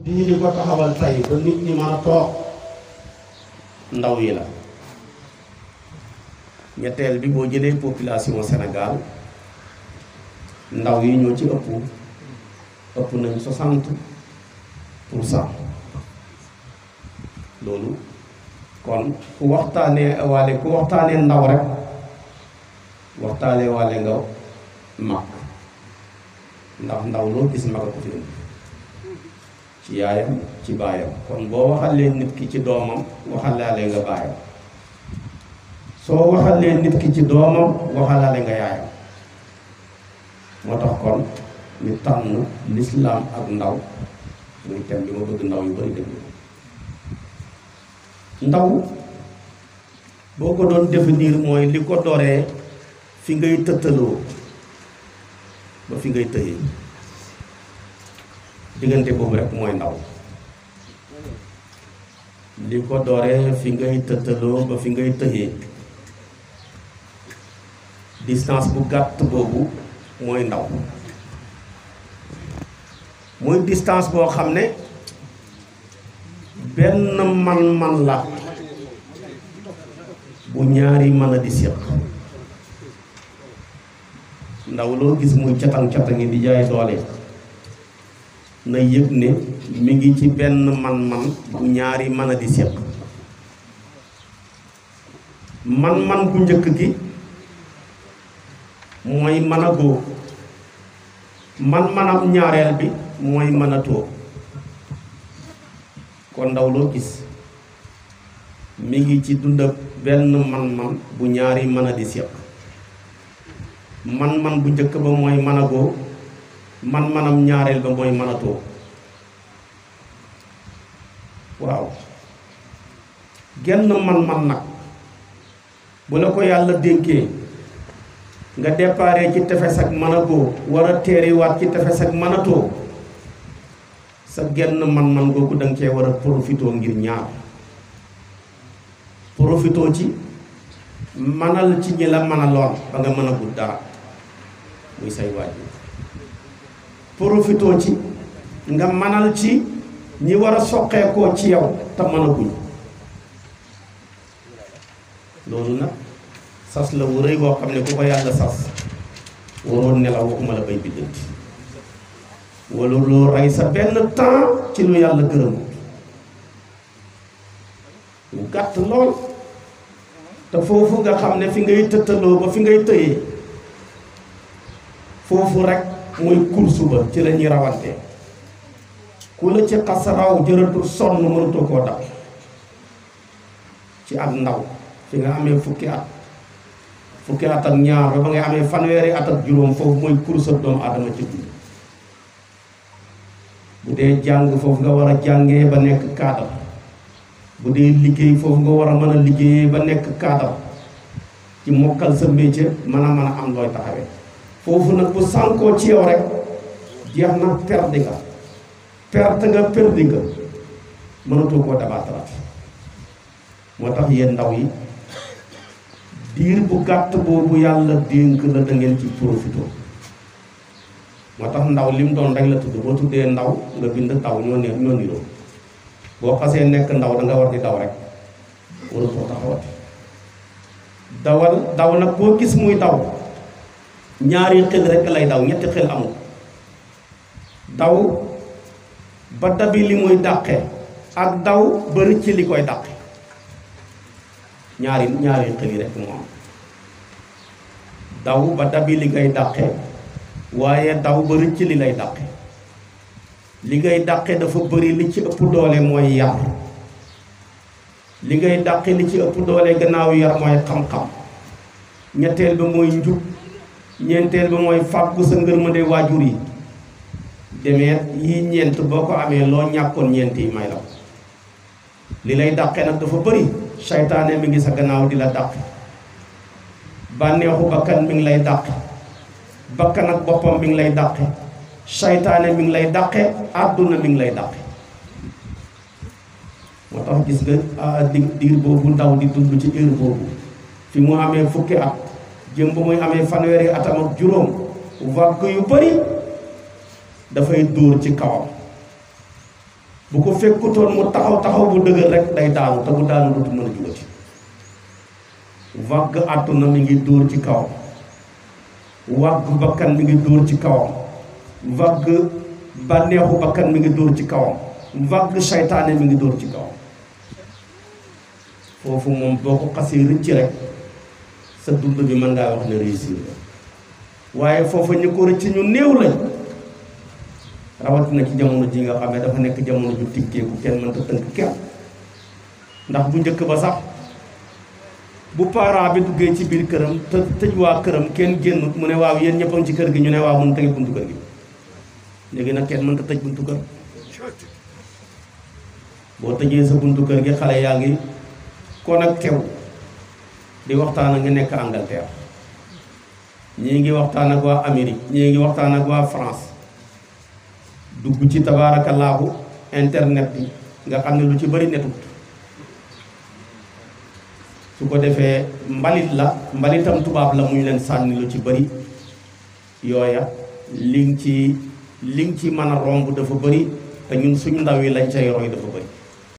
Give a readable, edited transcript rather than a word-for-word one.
di ko taxawal tey ba nit ñi mën a toog ndaw yi la. ñetteel bi boo jëlee population Sénégal ndaw yi ñoo ci ëpp nañ 60%. loolu kon ku waxtaanee ndaw rek waxtaanee waale nga mag, ndax ndaw loo gis mag a ko fi indi ci yaayam ci baayam. kon boo waxalee nit ki ci doomam waxalaale nga baayam, soo waxalee nit ki ci doomam waxalaale nga yaayam. moo tax kon ñu tànn lislaam ak ndaw muy thème bi ma bëgg ndaw yu bari déglu. ndaw boo ko doon définir mooy li ko doree fi ngay tëttaloo ba fi ngay tëyee, diggante boobu rek mooy ndaw. li ko doree fi ngay tëttaloo ba fi ngay tëyee, distance bu gàtt boobu mooy ndaw. muy distance boo xam ne benn man-man la bu ñaari mën a di séq. ndaw loo gis muy catang-catangi di jaay doole na yëg ne mi ngi ci benn man-man bu ñaari mën a di séq. man-man bu njëkk gi mooy mën a góor, man-manam ñaareel bi mooy mën a tóor. kon ndaw loo gis mi ngi ci dunda benn man-man bu ñaari mën a di séq. man-man bu njëkk ba mooy mën a góor, man-manam ñaareel ba mooy mën a tóor. waaw genn man-man nag bu la ko yàlla dénkee nga déparé ci tefes ak mën a góor war a teeriwaat ci tefes ak mën a tóor, sa genn man-man googu danga cee war a profitoo ngir ñaar. profitoo ci manal ci ñi la mën a lool ba nga mën a gudd dara muy say waajur. profitoo ci nga manal ci ñi war a soqeekoo ci yow te mën a guñ. loolu nag sas la wu rëy boo xam ne ku ko yàlla sas waroon nelaw waxuma la bay biddanti wala loo rey sa benn temps ci lu yàlla gërëm lu gàtt lool. te foofu nga xam ne fi ngay tëttaloo ba fi ngay tëyee, foofu rek muy kursu ba ci la ñuy rawante. ku la ci xas raw jëratul sonn mënatoo koo dab. ci ak ndaw fi nga amee fukki at ak ñaar ba ngay amee fanweeri at ak juróom, foofu mooy kursu doomu aadama ci dund. bu dee jàng foofu nga war a jàngee ba nekk cadre, bu dee liggéey foofu nga war a mën a liggéeyee ba nekk cadre ci mokkal sa métier mën a am looy taxawee. foofu nag bu sànkoo ci yow rek jeex na, perdi nga mënatoo koo dabaataraat. moo tax yéen ndaw yi diir bu gàtt boobu yàlla dénk la da ngeen ci profité. moo tax ndaw lim doon rek la tudd. boo tuddee ndaw nga bind ndaw ñoo niroo. boo xasee nekk ndaw da nga war di daw rek waratoo taxawati. daw nag boo gis muy daw ñaari xel rek lay daw, ñetti xel amul. daw ba dabi li muy dàqe ak daw ba rëcc li koy dàqe, ñaari xel yi rek moo am. daw ba dabi li ngay dàqe waaye daw ba rëcc li lay dàqe. li ngay dàqe dafa bëri, li ci ëpp doole mooy yar. li ngay dàqe li ci ëpp doole gannaaw yar mooy xam-xam. ñetteel ba mooy njub. ñeenteel ba mooy fàggu sa ngërmande waajur yi. demeet yi ñeent boo ko amee loo ñàkkoon ñeent yi may la. li lay dàqe nag dafa bëri. saytaane mi ngi sa gannaaw di la dàq. bànneexu bakkan mi ngi lay dàq. bakkan ak boppam mi ngi lay dàqe. saytaane mi ngi lay dàqe. àdduna mi ngi lay dàqe. moo tax gis nga diir boobu ndaw di dund ci heure boobu fi mu amee fukki at jëm ba muy amee fanweeri atam ak juróom, vague yu bari dafay dóor ci kawam bu ko fekkutoon mu taxaw bu dëgër rek day daanu te bu daanu dootu mën a jugati vague àdduna mi ngi dóor ci kawam vague bakkan mi ngi dóor ci kawam vague bànneexu bakkan mi ngi dóor ci kawam vague saytaane mi ngi dóor ci kawam foofu moom boo ko xasee rëcc rek sa dund bi mën ngaa wax ne réussir la waaye foofa ñu ko rëcc ñu néew lañ rawatina ci jamono ji nga xam ne dafa nekk jamono ju tiggeeku kenn mënta tënk kenn ndax bu njëkk ba sax bu parent bi duggee ci biir këram te tëj waa këram kenn génnut mu ne waaw yéen ñëpp a ngi ci kër gi ñu ne waaw mun tëj buntu kër gi léegi nag kenn mënta tëj buntu kër boo tëjee sa buntu kër gi xale yaa ngi kon ak tew di waxtaan ak nga nekk Angleterre ñii ngi waxtaan ak waa Amérique ñii ngi waxtaan ak waa France dugg ci tabaarakallaahu internet bi nga xam ne lu ci bari netut su ko defee mbalitam tubaab la muy leen sànni lu ci bari yooya li nga ci mën a romb dafa bari te ñun suñu ndaw yi lañ cay roy dafa bari